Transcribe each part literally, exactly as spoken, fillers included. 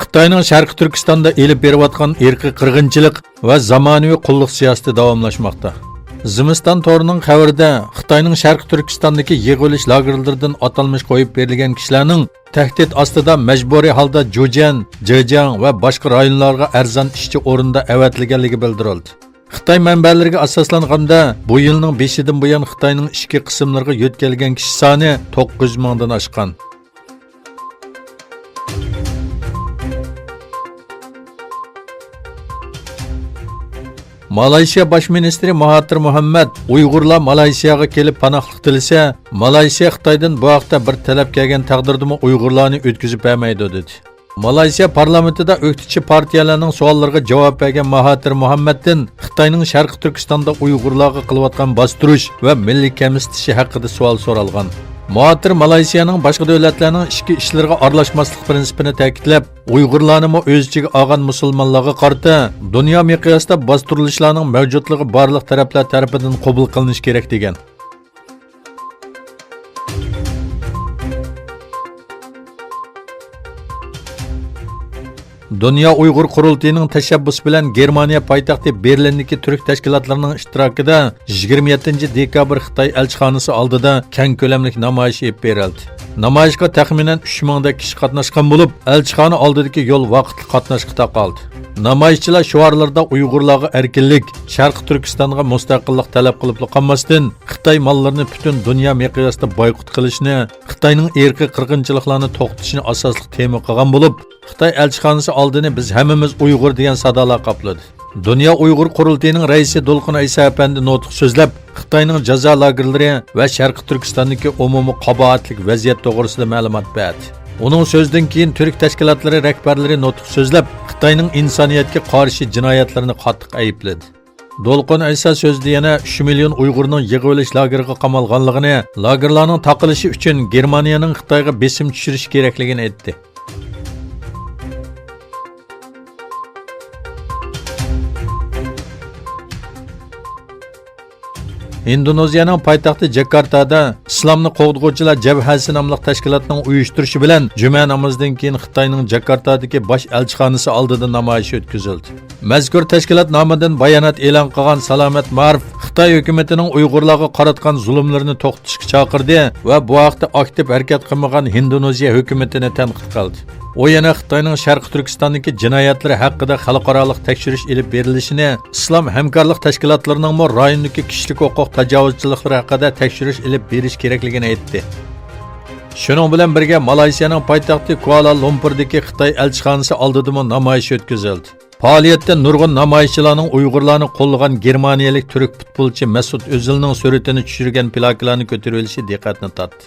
خىتاينىڭ شەرقىي تۈركىستاندا ئېلىپ بېرىۋاتقان ئىرقىي قىرغىنچىلىق ۋە زامانىۋى قۇللۇق سىياسىتى داۋاملاشماقتا. زىمىستان تورىنىڭ خەۋىرىدە خىتاينىڭ شەرقىي تۈركىستاندىكى يىغىۋېلىش لاگېرلىرىدىن ئاتالمىش قويۇپ بېرىلگەن كىشىلەرنىڭ تەھدىت ئاستىدا مەجبۇرىي ھالدا جۇجيەن، جېجياڭ ۋە باشقا رايونلارغا ئەرزان ئىشچى ئورنىدا ئەۋەتىلگەنلىكى بىلدۈرۈلدى. خىتاي مەنبەلىرىگە ئاساسلانغاندا، بۇ يىلنىڭ بېشىدىن بۇيان خىتاينىڭ ئىچكى قىسىملىرىغا يۆتكەلگەن كىشى سانى توققۇز يۈز مىڭدىن ئاشقان. مالايشىيا باش مىنىستىرى ماھاتىر مۇھەممەد ئۇيغۇرلار مالايشىياغا كېلىپ پاناھلىق تىلىسە، مالايشىيا خىتايدىن بۇ ھەقتە بىر تەلەپ كەلگەن تەقدىردىمۇ ئۇيغۇرلارنى ئۆتكۈزۈپ بەرمەيدۇ، دېدى. مالايسىيە پارلامېنتىدا ئۆكتىچى پارتىيەلەرنىڭ سوئاللىرىغا جاۋاب بەرگەن ماھاتىر مۇھەممەدتىن خىتاينىڭ شەرقىي تۈركىستاندا ئۇيغۇرلارغا قىلىۋاتقان باستۇرۇش ۋە مىللىي كەمسىتىشى ھەققىدە سوئال سورالغان. ماھاتىر مالايسىيەنىڭ باشقا دۆلەتلەرنىڭ ئىچكى ئىشلىرىغا ئارىلاشماسلىق پىرىنسىپىنى تەكىتلەپ، ئۇيغۇرلارنىمۇ ئۆز ئىچىگە ئالغان مۇسۇلمانلارغا قارىتا دۇنيا مىقياسىدا باستۇرۇلۇشلارنىڭ مەۋجۇتلۇقى بارلىق تەرەپلەر تەرىپىدىن قوبۇل قىلىنىشى كېرەك، دېگەن. دۇنيا ئۇيغۇر قۇرۇلتىيىنىڭ تەشەببۇسى بىلەن گېرمانىيە پايتەختى بېرلىندىكى تۈرك تەشكىلاتلىرىنىڭ ئىشتىراكىدا يىگىرمە يەتتىنچى دېكابىر خىتاي ئەلچىخانىسى ئالدىدا كەڭ كۆلەملىك نامايىش ئېلىپ بېرىلدى. نامايىشقا تەخمىنەن ئۈچ مىڭدەك كىشى قاتناشقان بولۇپ، ئەلچىخانا ئالدىدىكى يول ۋاقىتلىق قاتناشقا تاقالدى. نامايىشچىلار شوئارلىرىدا ئۇيغۇرلارغا ئەركىنلىك، شەرقىي تۈركىستانغا مۇستەقىللىق تەلەپ قىلىپلا قالماستىن، خىتاي ماللىرىنى پۈتۈن دۇنيا مىقياسىدا بايقۇت قىلىشنى، خىتاينىڭ ئىرقىي قىرغىنچىلىقلارنى توختىتىشنى ئاساسلىق تېما قىلغان بولۇپ، خىتاي ئەلچىخانىسى ئالدىنى «بىز ھەممىمىز ئۇيغۇر» دېگەن سادالار قاپلىدى. دۇنيا ئۇيغۇر قۇرۇلتىيىنىڭ رەئىسى دولقۇن ئەيسا ئەپەندى نۇتۇق سۆزلەپ، خىتاينىڭ جازا لاگېرلىرى ۋە شەرقىي تۈركىستاندىكى ئومۇمىي قاباھەتلىك ۋەزىيەت توغرىسىدا مەلۇمات بەردى. ئۇنىڭ سۆزىدىن كېيىن تۈرك تەشكىلاتلىرى رەھبەرلىرى نۇتۇق سۆزلەپ، خىتاينىڭ ئىنسانىيەتكە قارشى جىنايەتلىرىنى قاتتىق ئەيىبلىدى. دولقۇن ئەيسا سۆزىدە يەنە ئۈچ مىليون ئۇيغۇرنىڭ يىغىۋېلىش لاگېرىغا قامالغانلىقىنى، لاگېرلارنىڭ تاقىلىشى ئۈچۈن گېرمانىيەنىڭ خىتايغا بېسىم چۈشۈرۈشى كېرەكلىكىنى ئېيتتى. ھىندونېزىيەنىڭ پايتەختى جاكارتادا ئىسلامنى قوغدىغۇچىلار جەبھەسى ناملىق تەشكىلاتنىڭ ئۇيۇشتۇرۇشى بىلەن جۈمە نامىزىدىن كېيىن خىتاينىڭ جاكارتادىكى باش ئەلچىخانىسى ئالدىدا نامايىش ئۆتكۈزۈلدى. مەزكۇر تەشكىلات نامىدىن بايانات ئېلان قىلغان سالامەت مائارىپ خىتاي ھۆكۈمىتىنىڭ ئۇيغۇرلارغا قاراتقان زۇلۇملىرىنى توختىتىشقا چاقىردى ۋە بۇ ھەقتە ئاكتىپ ھەرىكەت قىلمىغان ھىندونېزىيە ھۆكۈمىتىنى تەنقىد قىلدى. ئۇ يەنە خىتاينىڭ شەرقىي تۈركىستاندىكى جىنايەتلىرى ھەققىدە خەلقئارالىق تەكشۈرۈش ئېلىپ بېرىلىشىنى، ئىسلام ھەمكارلىق تەشكىلاتلىرىنىڭمۇ رايوندىكى كىشىلىك ھوقۇق تاجاۋۇزچىلىقلىرى ھەققىدە تەكشۈرۈش ئېلىپ بېرىش كېرەكلىكىنى ئېيتتى. شۇنىڭ بىلەن بىرگە، مالايسىيەنىڭ پايتەختى كۇئالا لۇمپۇردىكى خىتاي ئەلچىخانىسى ئالدىدىمۇ نامايىش ئۆتكۈزۈلدى. پائالىيەتتە نۇرغۇن نامايىشچىلارنىڭ ئۇيغۇرلارنى قوللىغان گېرمانىيەلىك تۈرك پۇتبولچى مەسۇت ئۆزىلنىڭ سۈرىتىنى چۈشۈرگەن پىلاكىلارنى كۆتۈرۈۋېلىشى دىققەتنى تارتتى.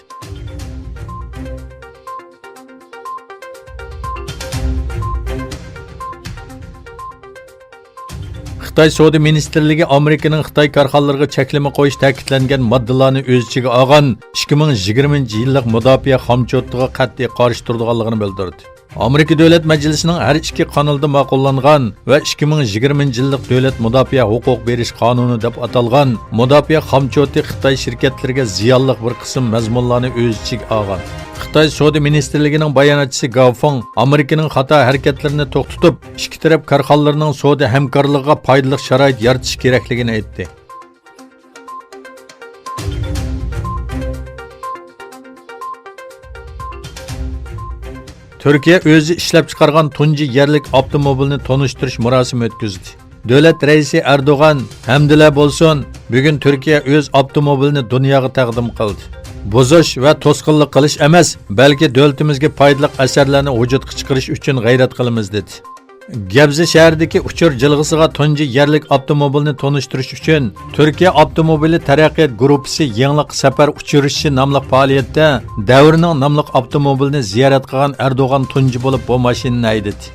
خىتاي سودا مىنىستىرلىكى ئامېرىكىنىڭ خىتاي كارخانىلىرىغا چەكلىمە قويۇش تەكىتلەنگەن ماددىلارنى ئۆز ئىچىگە ئالغان ئىككى مىڭ يىگىرمىنچى يىللىق مۇداپىئە خامچوتىغا قەتئىي قارشى تۇرىدىغانلىقىنى بىلدۈردى. ئامېرىكا دۆلەت مەجلىسىنىڭ ھەر ئىككى قانىلىدا ماقۇللانغان ۋە ئىككى مىڭ يىگىرمىنچى يىللىق دۆلەت مۇداپىئە ھوقۇق بېرىش قانۇنى دەپ ئاتالغان مۇداپىئە خامچوتى خىتاي شىركەتلىرىگە زىيانلىق بىر قىسىم مەزمۇنلارنى ئۆز ئىچىگە ئالغان. خىتاي سودا مىنىستىرلىكىنىڭ باياناتچىسى گاۋ فېڭ ئامېرىكىنىڭ خاتا ھەرىكەتلىرىنى توختىتىپ، ئىككى تەرەپ كارخانىلىرىنىڭ سودا ھەمكارلىقىغا پايدىلىق شارائىت يارىتىش كېرەكلىكىنى ئېيتتى. تۈركىيە ئۆزى ئىشلەپچىقارغان تۇنجى يەرلىك ئاپتوموبىلنى تونۇشتۇرۇش مۇراسىمى ئۆتكۈزدى. دۆلەت رەئىسى ئەردوغان ھەمدىلە بولسۇن، بۈگۈن تۈركىيە ئۆز ئاپتوموبىلىنى دۇنياغا تەقدىم قىلدى. بۇزۇش ۋە توسقۇنلۇق قىلىش ئەمەس، بەلكى دۆلىتىمىزگە پايدىلىق ئەسەرلەرنى ۋۇجۇدقا چىقىرىش ئۈچۈن غەيرەت قىلىمىز، دېدى. گەبزە شەھىرىدىكى ئۇچۇر جىلغىسىغا تۇنجى يەرلىك ئاپتوموبىلنى تونۇشتۇرۇش ئۈچۈن تۈركىيە ئاپتوموبىلى تەرەققىيات گۇرۇپپىسى يېڭىلىق سەپەر ئۇچۇرۇشچى ناملىق پائالىيەتتە دەۋرنىڭ ناملىق ئاپتوموبىلىنى زىيارەت قىلغان ئەردوغان تۇنجى بولۇپ بۇ ماشىنىنى ھەيدىدى.